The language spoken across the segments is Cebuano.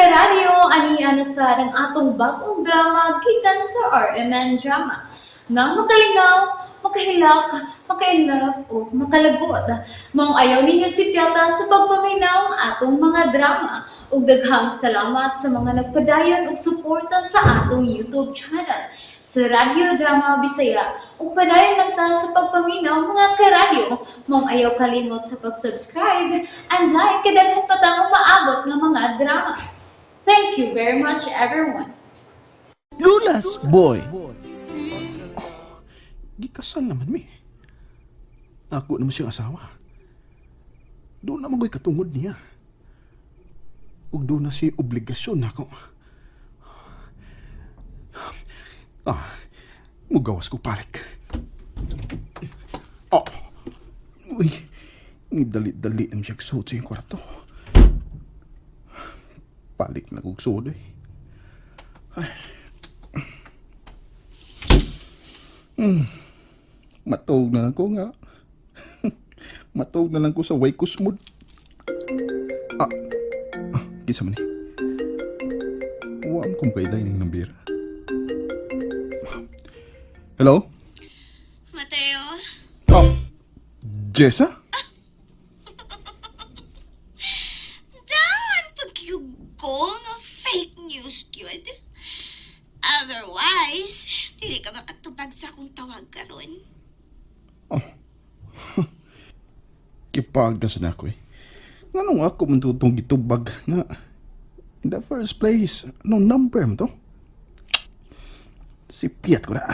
Karadyo, ani na sad ang atong bagong drama gikan sa RMN Drama nga makalingaw, makahilak, maka-inlove o makalagot. Maong ayaw ninyo sipyata sa pagpaminaw ang atong mga drama. Ug daghang salamat sa mga nagpadayon og suporta sa atong YouTube channel sa Radyo Drama Bisaya. Ug padayon lang ta sa pagpaminaw, mga karadyo. Maong ayaw kalimot sa pag-subscribe and like kay daghan pa tang umaabot nga mga drama. Thank you very much, everyone. Lula's Boy. Gikasal naman mi. Ako naman siyang asawa. Doon naman ko'y katungod niya. Ug doon na siya obligasyon nako. Ah, mugawas ko parik. Oh, uy, dali-dali naman siya suot sa iyong kwarto. Palik na kong suot eh. Ay. Matog na lang ko nga. Matog na lang ko sa way kusmod. Ah, kinsa man ni. Wa man kong kailay ng nambira. Hello? Mateo, Oh, Jessa? daan pagyug ko nga fake news gyud. Otherwise, dili ka makatubag sa akong tawag karon. Kipagas na ako eh. Nganong ako man tutong gitubag nga? In the first place, anong number mo to? Si Piat ko na.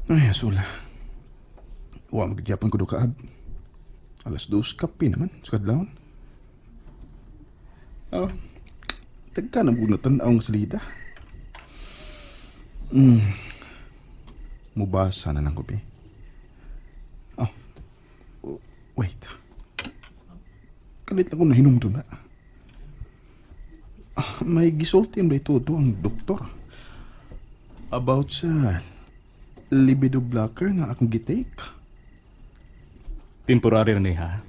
Ay, asula. Wa magyapon ko do kaab. 2:00 kape naman, sa kadlawon. Oh, tagka na muna tanaw nga salida. Mubasa na lang ko, be. Oh, wait. Kalit lang ko nahinumdum na. Ah, may gisulti ang ito ang doktor. About sa libido blocker nga akong gitake. Temporary na ni ha.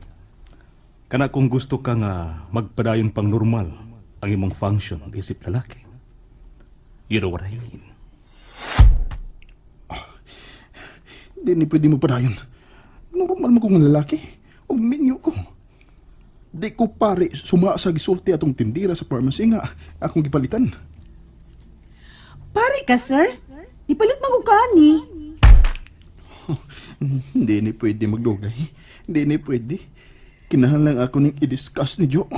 Kana kung gusto ka nga magpadayon pang normal ang imong function isip lalaki. You know what I mean? Di ni pwede mo padayon. Normal mo kong lalaki. O minyo ko. Di ko pare suma sa gisulti atong tindira sa pharmacy nga akong gipalitan. Pare ka, sir? Ipalit man ko kani. Hindi ni pwede magdugay. Hindi ni pwede. Kinahanglan ako ning i-discuss ni Joe.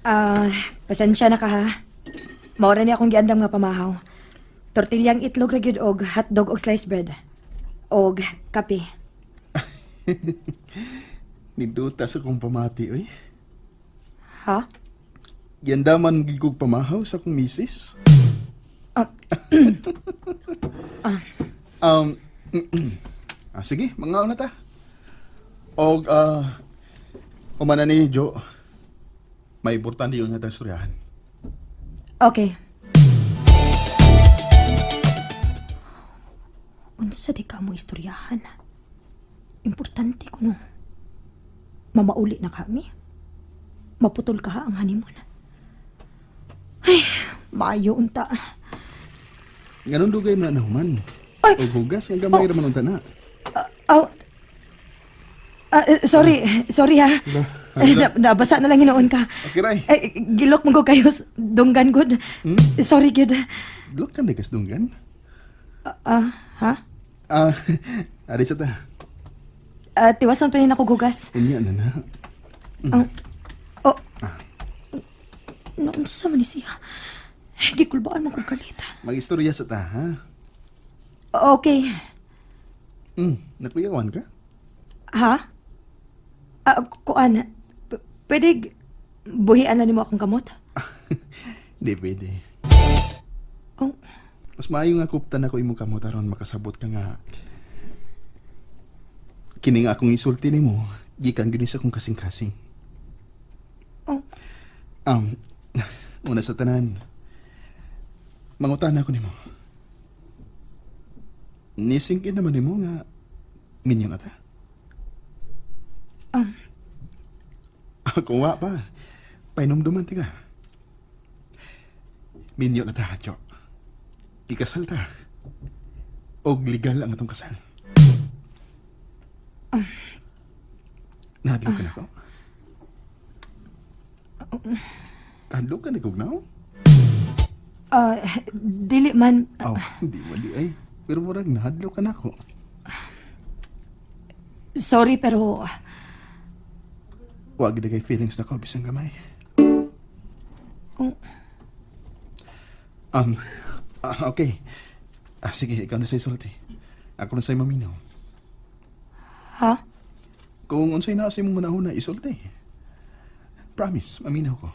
Ah, pasensya na ka ha. Maura ni akong giandam nga pamahaw. Tortilyang itlog ra gyud og hotdog og sliced bread. Og kape. Niduta sa kong pamati, oy. Ha? Giandaman gid kog pamahaw sa akong misis. Ah. Sige, mga na ta. Og umana ni Joe. May importante yun nga tayong istoryahan. Okay. Unsa di ka mo istoryahan? Importante ko no. Mamauli na kami. Maputol ka ha ang honeymoon. Ay, maayo unta. Ganun dugay na nahuman. Ay! Og hugas nga gamay ra man unta na. Oh. Ah, sorry, sorry ha. Nabasa na lang hinoon ka. Okay, ray. Eh, gilok mo ko kayo dunggan gud. Sorry gud. Look ka kas dunggan. Ah, ha? Ah, ari sa ta. Ah, tiwason pa rin ako gugas. Unya na na. Oh. Naunsa man ni siya? Gikulbaan mo kong kalit. Mag-istorya sa ta, ha? Okay. Nakuyawan ka? Ha? Ah, kuan. Pwede buhian na nimo akong kamot? Di pwede. Oh, Mas maayo nga kuptan ako imong kamot aron makasabot ka nga kini nga akong isulti nimo gikan gyud ni sa akong kasing-kasing. Oh. Una sa tanan. Mangutana ko nimo. Nisingkit naman nimo nga minyo na ta. Kung wa pa, painomduman tika. Minyo na ta, Jo. Ikasal ta. Og legal ang atong kasal. Nahadlok ka na ko? Kahadlok ka na kog now? Ah, dili man. Oh, di ba di ay. Pero murag nahadlok ka na ko. Sorry, pero Wag na kay feelings na ko bisan gamay. Oh. Okay. Ah, sige, ikaw na sa isulti. Ako na sa'yo maminaw. Ha? Kung unsay na sa imong hunahuna, isulti. Promise, maminaw ko.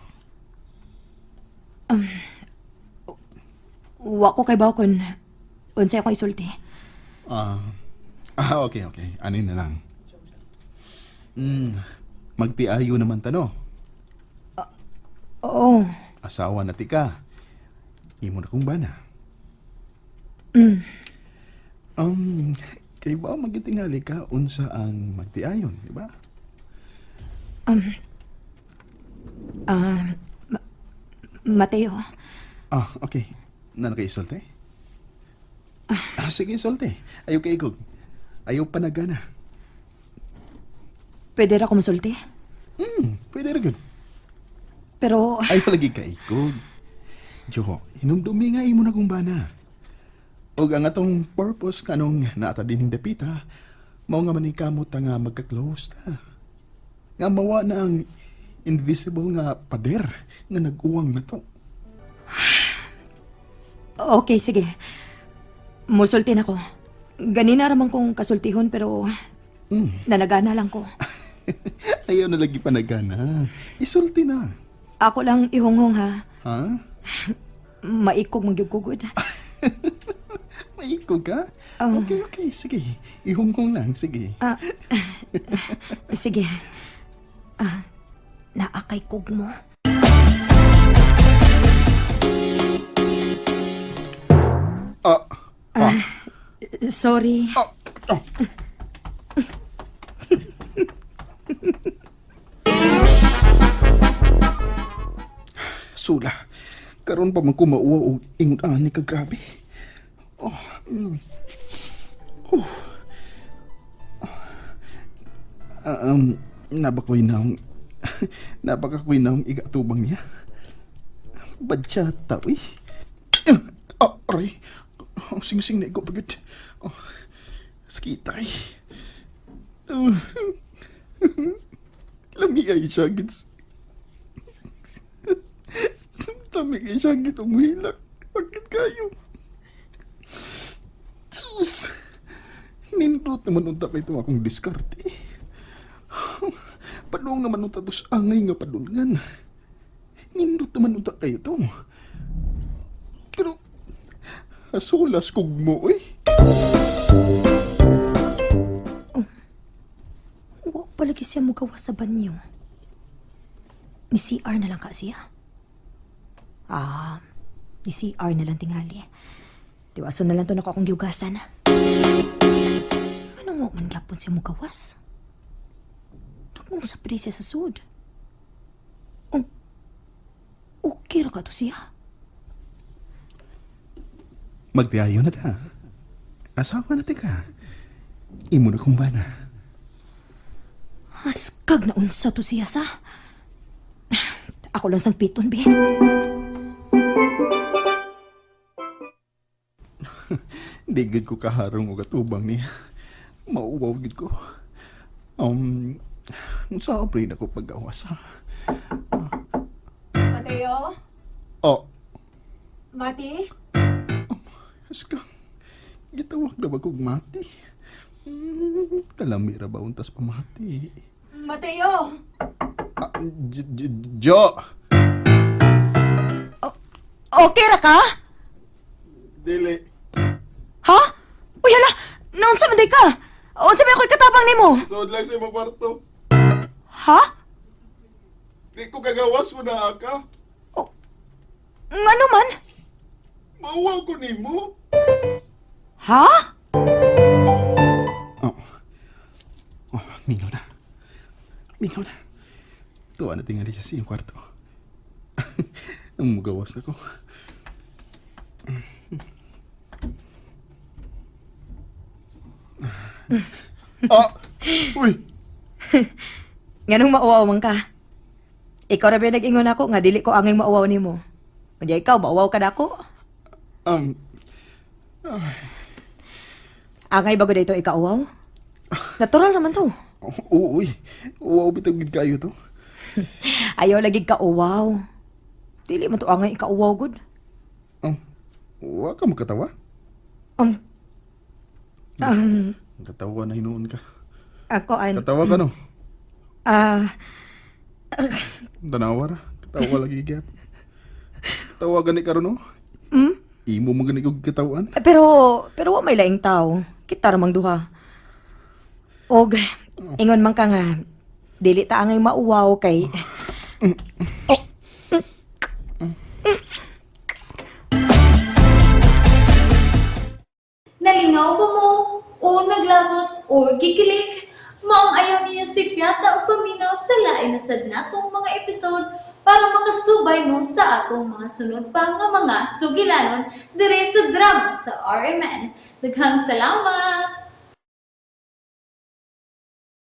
Wa ko kay kun unsay akong isulti. Ah, okay, okay. Ano yun na lang. Magpiayo naman tano. Oo. Asawa na tika. Imo na kong bana. Kay ba magitingali ka unsa ang magtiayon, di ba? Ah, Mateo. Ah, okay. Nano kay isulti? Ah, sige, isulti. Ayaw kay igog. Ayaw panagana. Pwede ra ko musulti. Pwede ra gyud. Pero Ayaw lagi ka ikog. Jo, hinumdumi nga imo na kong bana. Og ang atong purpose kanong naata dining dapita, mao nga manikamot ta nga magka-close ta. Nga mawa na ang invisible nga pader nga nag-uwang na to. Okay, sige. Musulti na ko. Ganina ra man kong kasultihon, pero nanagana lang ko. Ayaw na lagi panagana. Isulti na. Ako lang ihonghong ha. Ha? Maikog man gyud ko gud. Maikog ka? Oh. Okay, okay. Sige. Ihunghong lang. Sige. Ah, sige. Ah, naakay kog mo. Ah, Sorry. ah, ah. Sula, karon pa man ko mauwa og ingon ani ka grabe. Oh. Oh. Ah, nabakoy na akong nabakakoy na akong igatubang niya. Badyata, uy. Ah, aray. Ang sing-sing na igo pagid. Oh, sakita ay. Lami ay siya, gits. Lami ay siya, git. Umuhilak. Bakit kayo? Sus! Nindot naman unta kay ito akong diskarte. Padung naman unta to sa angay nga padulngan. Nindot naman unta kayo to. Pero, asulas kog mo eh. Wa palagi siya mugawa sa banyo. Ni CR na lang ka siya. Ah, ni CR na lang tingali. Tiwason na lang to nako akong giugasan. Ano mo man gyapon siya mugawas? Nagmong sa siya sa sud. Oh, okay ra ka to siya. Magtiayo na ta. Asawa na tika. Imo na kong bana. Askag na unsa to siya sa. Ako lang sang piton, be. Di gid ko kaharong og atubang niya. Mauwaw gid ko. Unsa pre na ko paggawas ha? Mateo? Oh, Mati? aska. Gitawag na ba kog mati? Kalami ra ba untas pamati? Mateo! Ah, Jo! Okay ra ka? Dili. Ha? Uy, hala! Naunsa man day ka? Unsa may ako'y katabang nimo? Suod lang sa imong kwarto. Ha? Di ko kagawas ko na ka. Oh, ngano man? Mauwaw ko nimo. Ha? Oh. Oh, mingaw na. Mingaw na. Tuwa na tingali siya sa iyong kwarto. Ang mugawas na ko. Ah! Uy! Nganong mauwaw man ka? Ikaw ra ba nag-ingon ako nga dili ko angay mauwaw nimo. Kunya ikaw mauwaw ka nako. Angay ba gud ito ikauwaw? Natural naman to. Oo, uy. Uwaw, bitag gid kayo to. Ayaw lagi ka uwaw. Dili man to angay ikauwaw gud. Wa ka makatawa? Katawa na hinuon ka. Ako an Katawa ka no? ah Tanawa ra. Katawa lagi gyap. Katawa gani karon no? mm? Imo man gani kog katawan. Pero pero wa may laing tao. Kita ra mang duha. Og ingon man ka nga dili ta angay mauwaw kay. Oh. Nalingaw ba mo? O naglagot o gikilig? Maong ayaw niyo si Piata o paminaw sa lain na sad natong mga episode para makasubay mo sa atong mga sunod pa nga mga sugilanon dire sa drama sa RMN. Daghang salamat!